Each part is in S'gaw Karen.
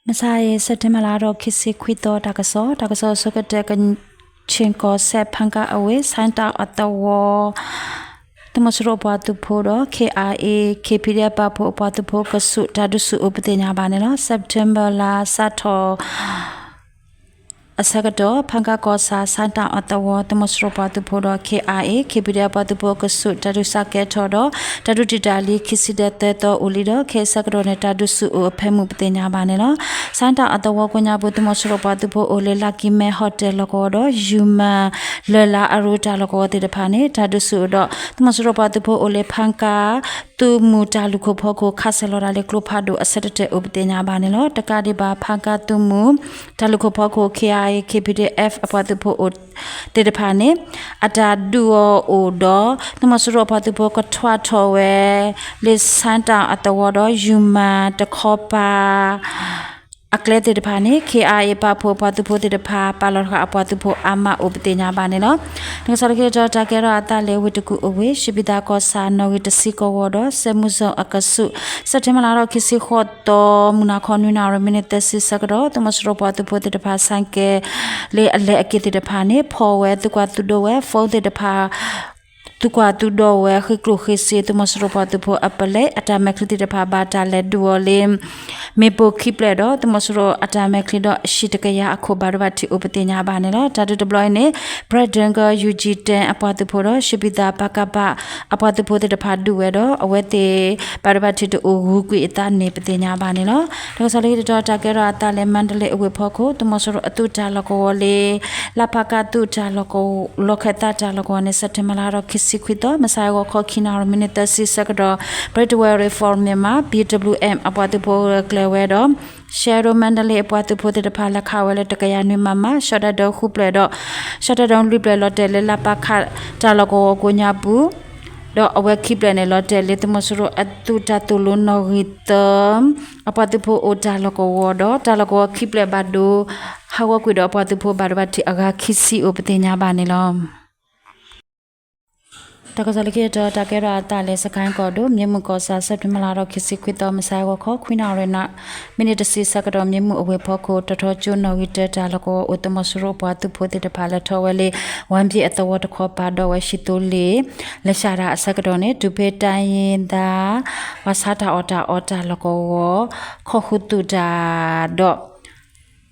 မုၢ်ဆါအံၤ စဲးပထ့ဘၢၣ်လါထီၣ်ခံဆံခွံသီ တၢ်ကစီၣ်, တၢ်ကစီၣ်အဆိကတၢၢ် ကခ့ၣ်ကီၢ်စဲၣ် ဖၣ်ကၣ်အဝ့ၢ် ဆၣ်တၣ်အသဝီ သုးမီၤစိရိၤပှၤသုးဖိဒီး ခ့ၣ်အါအ့ ခ့ၣ်ဖံးဒဲးပာ်ဖှိၣ်အပှၤသုးဖိကဆူး တၢ်ဒုးဆူၣ်အိၣ်ပသ့ၣ်ညါဘၣ်န့ၣ်လီၤ. စဲးပထ့ဘၢၣ်လါစးထီၣ် အဆၢကတီၢ် ဖၣ်ကၣ်ကီၢ်ဆၣ် ဆၣ်တၣ်အသဝီ သုးမီၤစိရိၤပှၤသုးဖိဒီး ခ့ၣ်အါအ့ ခ့ၣ်ဖံးဒဲးပှၤသုးဖိကဆူး တၢ်ဒုးစးကဲထီၣ်ဒီး တၢ်ဒုးတံာ်တာ်လံ ခံဆံဒီးသၢသီအိၣ်လံဒီး ခဲအံၤဆၢကတီၢ်န့ၣ် တၢ်ဒုးဆူၣ်အိၣ်အဖၢမုၢ်ပသ့ၣ်ညါဘၣ်န့ၣ်လီၤ. ဆၣ်တၣ်အသဝီကိးညါပူၤ သုးမီၤစိရိၤပှၤသုးဖိအိၣ်လၢ လၢ်ကံမဲၣ်ဟီၣ်တဲၣ်လီၢ်ကဝီၤဒီး ယူၤမၢၣ် လၢၢ်လါအရူတၢ်လီၢ်ကဝီၤသ့ၣ်တဖၣ်န့ၣ် တၢ်ဒုးဆူၣ်အိၣ်ဒီး သုးမီၤစိရိၤပှၤသုးဖိအိၣ်လၢ ဖၣ်ကၣ် သုးမုၢ်တၢ်လုၢ်ခိၣ်ဖီခိၣ် ခးစၢၤလီၤတၢ်လၢကျိဖးဒိၣ်အဆၢတတဲာ်အိၣ်ပသ့ၣ်ညါဘၣ်န့ၣ်လီၤ. တကးဒံးဘၣ် ဖၣ်ကၣ်သုးမုၢ်တၢ်လုၢ်ခိၣ်ဖီခိၣ် ခ့ၣ်အါအ့ ခ့ၣ်ဖံးဒဲး F အပှၤသုးဖိအိၣ်သ့ၣ်တဖၣ်န့ၣ် အတၢ်ဒုးအီၤအိၣ်ဒီး သုးမီၤစိရိၤအပှၤသုးဖိကထွဲထီၣ်ဝဲ လၢဆၣ်တၣ်အသဝီဒီး ယူၤမၢၣ်တခီပၤ အကျဲသ့ၣ်တဖၣ်န့ၣ် ခ့ၣ်အါအ့ ပာ်ဖှိၣ်အပှၤသုးဖိသ့ၣ်တဖၣ် ပာ်လီၤတဃာ်အပှၤသုးဖိအါမးအိၣ်ပသ့ၣ်ညါဘၣ်န့ၣ်လီၤ. တၢ်ကစီၣ်လၢခံတတီၤ တၢ်ကဲထီၣ်အသးလၢဝ့ၢ်တကူၣ်အဝ့ၢ် ရှ့ဘံၣ်သၣ်ကီၢ်ဆၣ် နီၣ်ဂံၢ်တဆံကဝီၤဒီး စဲးမုၢ်စိၣ်အကဆူး စဲးပထ့ဘၢၣ်လါထီၣ်ခံဆံဃိးသီ မုၢ်နၤခီ နွံနၣ်ရံၣ် မံးနံးသၢဆံဆၢကတီၢ် သုးမီၤစိရိၤပှၤသုးဖိသ့ၣ်တဖၣ် ဆၣ်ကဲၤလၢအလဲၤအက့ၤသ့ၣ်တဖၣ်န့ၣ် ဖီၣ်ဝဲ သုးကွၢ်သုးဒိဝဲ phone သ့ၣ်တဖၣ် သုးကွၢ်သုးဒိဝဲ ဃ့ကျိၣ်ဃ့စ့ သုးမီၤစိရိၤပှၤသုးဖိအပလဲ အတၢ်မဲာ်ချံသ့ၣ်တဖၣ် ဘၣ်တၢ်လဲၤဒုးအီၤလၢ မ့ၣ်ပိၢ်ခံဖျၢၣ်ဒီး သုးမီၤစိရိၤအတၢ်မဲာ်ချံဒီး အဟံၣ်တကယၤအခိၣ် ဘၣ်ဒိဘၣ်ထံးအိၣ်ပသ့ၣ်ညါဘၣ်န့ၣ်လီၤ. တၢ်ဒုးတဘျီအံၤန့ၣ် ဘြဲၣ်ဒၢကၢ ယူၤကၠံတဲၣ် အပှၤသုးဖိဒီး ရှ့ဘံၣ်သၣ် ပကဖ အပှၤသုးဖိသ့ၣ်တဖၣ်ဒုးဝဲဒီး အဝဲသ့ၣ် ဘၣ်ဒိဘၣ်ထံးတအိၣ်ဂုၤကွံာ်အသးန့ၣ် ပသ့ၣ်ညါဘၣ်န့ၣ်လီၤ. တၢ်ကစီၣ်လၢခံတတီၤ တၢ်ကဲထီၣ်အသးလၢ မါဒလ့အဝ့ၢ်ဖီခိၣ် သုးမီၤစိရိၤအသုးတၢ်လီၢ်ကဝီၤလၢ လါဖးကၣ် သုးတၢ်လီၢ်ကဝီၤ လီၢ်ခၢၣ်သးတၢ်လီၢ်ကဝီၤန့ၣ် စဲးပထ့ဘၢၣ်လါထီၣ်ခံဆံခွံသီ မုၢ်ဆါဂီၤခီ ခံနၣ်ရံၣ် မံးနံးသၢဆံဆၢကတီၢ် Breakaway for Myanmar BWM အပှၤသုးဖိကျဲၤဝဲဒီး ရှဲရိမါဒလ့အပှၤသုးဖိသ့ၣ်တဖၣ် လဲၤခးဝဲလၢ တကယၤနွံ မမ ရှဲတၢ်ဒုးဃုဖျၢၣ်ဒီး ရှဲတၢ်ဒုးလွံၢ်ဖျၢၣ် လီၤတဲာ်လၢ လါဖးကၣ်တၢ်လီၢ်ကဝီၤကိးညါပူၤ ဒီးအဝဲခံဖျၢၣ်န့ၣ် လီၤတဲာ်လၢ သုးမီၤစိရိၤအသုးတၢ်သိၣ်လိနီၣ်ဂံၢ်သၢ အပှၤသုးဖိအိၣ်တၢ်လီၢ်ကဝီၤဒီး တၢ်လီၢ်ကဝီၤခံဖျၢၣ်ဘၣ်ဒိ ဟးဂီၤကွံာ်ဒီးအပှၤသုးဖိ ဘၣ်ဒိဘၣ်ထံးအဂၤခံဆံအိၣ်ပသ့ၣ်ညါဘၣ်န့ၣ်လီၤ. တၢ်ကစီၣ်လၢခံတတီၤ တၢ်ကဲထီၣ်အသးလၢ စကဲၣ်ကီၢ်ဒိၣ် မ့ၢ်မုၢ်ကီၢ်ဆၣ် စဲးပထ့ဘၢၣ်လါထီၣ်ခံဆံခွံသီ မုၢ်ဆါဂီၤခီ ခွံနၣ်ရံၣ် မံးနံးတဆံဆၢကတီၢ် မ့ၢ်မုၢ်အဝ့ၢ်ဖီခိၣ် တီၤထီကၠိနီၣ်ဂံၢ်တၢတၢ်လီၢ်ကဝီၤအိၣ် သုးမီၤစိရိၤပှၤသုးဖိသ့ၣ်တဖၣ် လဲၤထီၣ်ဝဲလၢ ဝါဘ့ၣ်အသဝီတခီပၤ ဒီးဝဲဟံၣ်သိလ့ၣ် လဲၤဆှၣ်တၢ်အဆၢကတီၢ်န့ၣ် ဒူးဖ့တၢ်ယ့ၣ်သၣ် ဝၤဆါတၢ်အီၣ်တၢ်အီတၢ်လီၢ်ကဝီၤ ခီၣ်ဃုသူၣ်တၢ်ဒီး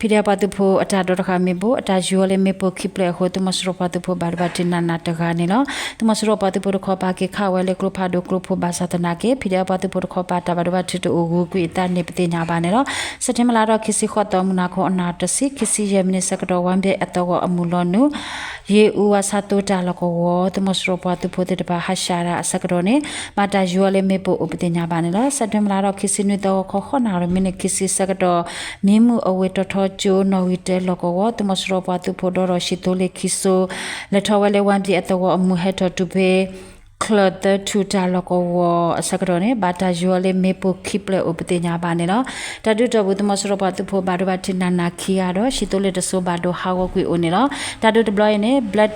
ဖံးဒဲးပှၤသုးဖိအတၢ်ဒိးတဃာ်မ့ၣ်ပိၢ် အတၢ်ယူၤအီၤလၢမ့ၣ်ပိၢ်ခံဖျၢၣ်အဃိ သုးမီၤစိရိၤပှၤသုးဖိဘၣ်ဒိဘၣ်ထံးနးနးတဂၤန့ၣ်လီၤ. သုးမီၤစိရိၤပှၤသုးဖိတခီပၤက့ၤခးဝဲလၢကျိဖးဒိၣ်ကျိဖိဘၣ်ဆၣ်သနာ်က့ ဖံးဒဲးပှၤသုးဖိတခီပၤ တၢ်ဘၣ်ဒိဘၣ်ထံးတအိၣ်ဂုၤကွံာ်အသးန့ၣ် ပသ့ၣ်ညါဘၣ်န့ၣ်လီၤ. စဲးပထ့ဘၢၣ်လါထီၣ်ခံဆံဃိးသီ မုၢ်နၤခီ အနၣ်တဆံ ခံဆံယဲၢ်မံးနံးဆၢကတီၢ် ဝါဘ့ၣ်အသဝီအမုၢ်လီၤနုာ် ယ့ၣ်အူဝါဆါသိတၢ်လီၢ်ကဝီၤ သုးမီၤစိရိၤပှၤသုးဖိသ့ၣ်တဖၣ် ဟးဆှၣ်တၢ်အဆၢကတီၢ်န့ၣ် ဘၣ်တၢ်ယူၤအီၤလၢမ့ၣ်ပိၢ်အိၣ်ပသ့ၣ်ညါဘၣ်န့ၣ်လီၤ. စဲးပထ့ဘၢၣ်လါထီၣ်ခံဆံနွံသီ ဂီၤခီ ဃိးနၣ်ရံၣ် မံးနံးခံဆံဆၢကတီၢ် မ့ၢ်မုၢ်အဝ့ၢ်တီၤထီကၠိနီၣ်ဂံၢ်တၢလီၢ်ကဝီၤ သုးမီၤစိရိၤပှၤသုးဖိဒီး ဒီးဟံၣ်သိလ့ၣ်ခံစိ လဲၤထီၣ်ဝဲလၢ ဝါဘ့ၣ်အသဝီအမုၢ်ဟဲထီၣ် ဒူးဖ့ ချၢၣ်သၢထူၣ်တၢ်လီၢ်ကဝီၤအဆၢကတီၢ်န့ၣ် ဘၣ်တၢ်ယူၤအီၤလၢမ့ၣ်ပိၢ်ခံဖျၢၣ်အိၣ်ပသ့ၣ်ညါဘၣ်န့ၣ်လီၤ. တၢ်ဒုးတီၢ်ပူၤ သုးမီၤစိရိၤပှၤသုးဖိဘၣ်ဒိဘၣ်ထံးနးနးခံဂၤဒီး ဟံၣ်သိလ့ၣ်တစိၤဘၣ်ဒိဟးဂီၤကွံာ်အိၣ်န့ၣ်လီၤ. တၢ်ဒုးတဘျီအံၤန့ၣ် Black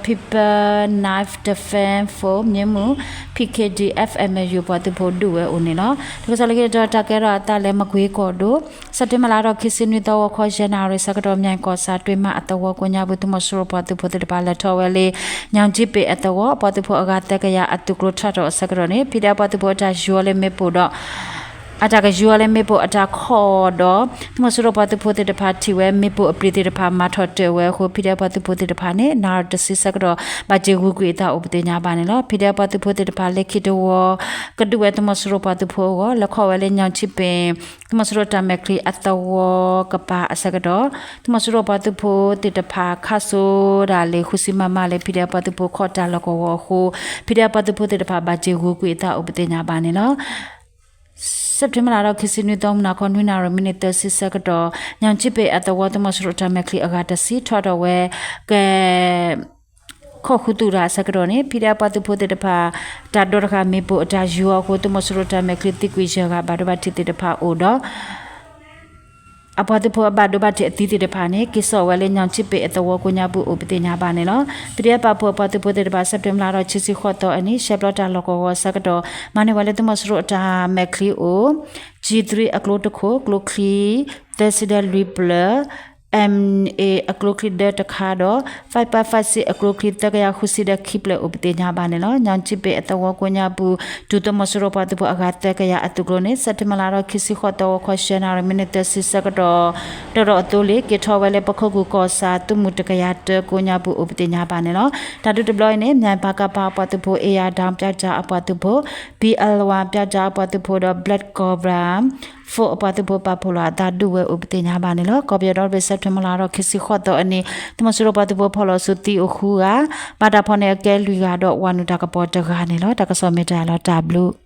People Knife Defense Force မ့ၢ်မုၢ် ပံးခ့ၣ်ဒံၣ် F M U ပှၤသုးဖိဒုးဝဲအိၣ်န့ၣ်လီၤ. တၢ်ကစီၣ်လၢခံတတီၤ တၢ်ကဲထီၣ်အသးလၢမကွ့ကီၢ်ဒိၣ် စဲးပထ့ဘၢၣ်လါထီၣ်ခံဆံနွံသီ ဂီၤခီ ယဲၢ်နၣ်ရံၣ်ဆၢကတီၢ် မၠဲၣ်ကီၢ်ဆၣ် တွ့မးအသဝီကိးညါပူၤ သုးမီၤစိရိၤပှၤသုးဖိသ့ၣ်တဖၣ် လဲၤထီၣ်ဝဲလၢ ညောင်ခြေပင် အသဝီ ပှၤသုးဖိအဂၤသၢကယၤအသုးကျိၤ ထီၣ်ထီၣ်အဆၢကတီၢ်န့ၣ် ဖံးဒဲးပှၤသုးဖိအတၢ်ယူၤအီၤလၢမ့ၣ်ပိၢ်ဒီး အတၢ်ကယူၤအီၤလၢမ့ၣ်ပိၢ်အတၢ်ခီၣ်ဒီး သုးမီၤစိရိၤပှၤသုးဖိသ့ၣ်တဖၣ်ထံၣ်ဝဲ မ့ၣ်ပိၢ်အပျံၤသ့ၣ်တဖၣ် မၤထီၣ်တၢၢ်ဝဲအဃိ ဖံးဒဲးပှၤသုးဖိသ့ၣ်တဖၣ်န့ၣ် နၣ်ရံၣ်တဆံဆၢကတီၢ် ဘၣ်စၢၤဂုၤကွံာ်အသးအိၣ်ပသ့ၣ်ညါဘၣ်န့ၣ်လီၤ. ဖံးဒဲးပှၤသုးဖိသ့ၣ်တဖၣ် လၢခံတဝီ ကဒုးဝဲသုးမီၤစိရိၤပှၤသုးဖိအဂီၢ် လဲၤခီၣ်ဝဲလၢ ညောင်ခြေပင် သုးမီၤစိရိၤတၢ်မဲာ်ချံအသဝီကပၤအဆၢကတီၢ် သုးမီၤစိရိၤပှၤသုးဖိသ့ၣ်တဖၣ် ခးစိဒၣ်လၢ ဃုဆံ မမ လၢ ဖံးဒဲးပှၤသုးဖိခီၣ်တၢ်လီၢ်ကဝီၤအဃိ ဖံးဒဲးပှၤသုးဖိသ့ၣ်တဖၣ် ဘၣ်စၢၤဂုၤကွံာ်အသးအိၣ်ပသ့ၣ်ညါဘၣ်န့ၣ်လီၤ. စဲးပထ့ဘၢၣ်လါထီၣ်ခံဆံနွံသီ မုၢ်နၤခီ နွံနၣ်ရံၣ် မံးနံးသၢဆံဆၢကတီၢ် ညောင်ခြေပင် အသဝီ သုးမီၤစိရိၤတၢ်မဲာ်ချံအဂၤတဆံ ထီၣ်ထီၣ်ဝဲ ကဲ ခီၣ်ဃုသူၣ်တၢ်အဆၢကတီၢ်န့ၣ် ဖံးဒဲးပှၤသုးဖိသ့ၣ်တဖၣ် တၢ်ဒိးတဃာ်မ့ၣ်ပိၢ်အတၢ်ယူၤအီၤအဃိ သုးမီၤစိရိၤတၢ်မဲာ်ချံသံကွံာ်ယဲၢ်ဂၤ ဘၣ်ဒိဘၣ်ထံးသ့ၣ်တဖၣ်အိၣ်ဒီး အပှၤသုးဖိအဘၣ်ဒိဘၣ်ထံးအသံသ့ၣ်တဖၣ်န့ၣ် က့ၤစိာ်ဝဲလၢ ညောင်ခြစ်ပင် အသဝီကိးညါပူၤအိၣ်ပသ့ၣ်ညါဘၣ်န့ၣ်လီၤ. ပီၣ်ဒံၣ်အဲၣ်ပာ်ဖှိၣ်အပှၤသုးဖိသ့ၣ်တဖၣ် စဲးပထ့ဘၢၣ်လါဒီးခံဆံဃိးသီအနံၤ ရှဲပျီတၢ်လီၢ်ကဝီၤဆၢကတီၢ် မၤန့ၢ်ဝဲလၢသုးမီၤစိရိၤအတၢ်မဲာ်ချံအိၣ် G three အကျိတခိၣ်, ကျိချံ သၢဆံဒီးလွံၢ်ဖျၢၣ်, M A အကျိချံဒၢတခါဒီး five five five six အကျိချံသၢကယၤဃုဆံဒီးခံဖျၢၣ်အိၣ်ပသ့ၣ်ညါဘၣ်န့ၣ်လီၤ. ညောင်ခြစ်ပင် အသဝီကိးညါပူၤ တုၤသုးမီၤစိရိၤပှၤသုးဖိအဂၤသၢကယၤအသုးကျိၤန့ၣ် စဲးပထ့ဘၢၣ်လါဒီးခံဆံဃိးသီ ဂီၤခီ ဆယ်နာရီမံးနံးသၢဆံဆၢကတီၢ် ဒီးဒီးအသိးလံၤ က့ၤထီၣ်ဝဲလၢပခိၣ်ကူၣ်ကီၢ်ဆၣ် သုးမုၢ်တကယၤတၢကိးညါပူၤအိၣ်ပသ့ၣ်ညါဘၣ်န့ၣ်လီၤ. တၢ်ဒုးတဘျီအံၤန့ၣ် မၠဲၣ်ပၤကပၤအပှၤသုးဖိ, အ့ၣ်ယၤဒီၣ်ပၠၣ်တၢ်အပှၤသုးဖိ, ဘံၣ်အၣ်လဝါပၠၣ်တၢ်အပှၤသုးဖိဒီး Black Cobra Force အပှၤသုးဖိပာ်ဖှိၣ်လီၤအသးဒုးဝဲအိၣ်ပသ့ၣ်ညါဘၣ်န့ၣ်လီၤ. ကီၢ်ပယီၤဒီတဘ့ၣ် စဲးပထ့ဘၢၣ်လါဒီးခံဆံဃိးသီအနံၤ သုးမီၤစိရိၤပှၤသုးဖိဖီၣ်လီၤဆူသံအိၣ်ဃုဂၤ, ဘၣ်တၢ်ဖီၣ်န့ၢ်အကဲလွံၢ်ဂၤဒီး ဝၤနုာ်တၢ်ကပီၤတဂၤန့ၣ်လီၤ. တၢ်ကစီၣ်မ့ၢ်တၢ်လီၤတၢ်ဘျုး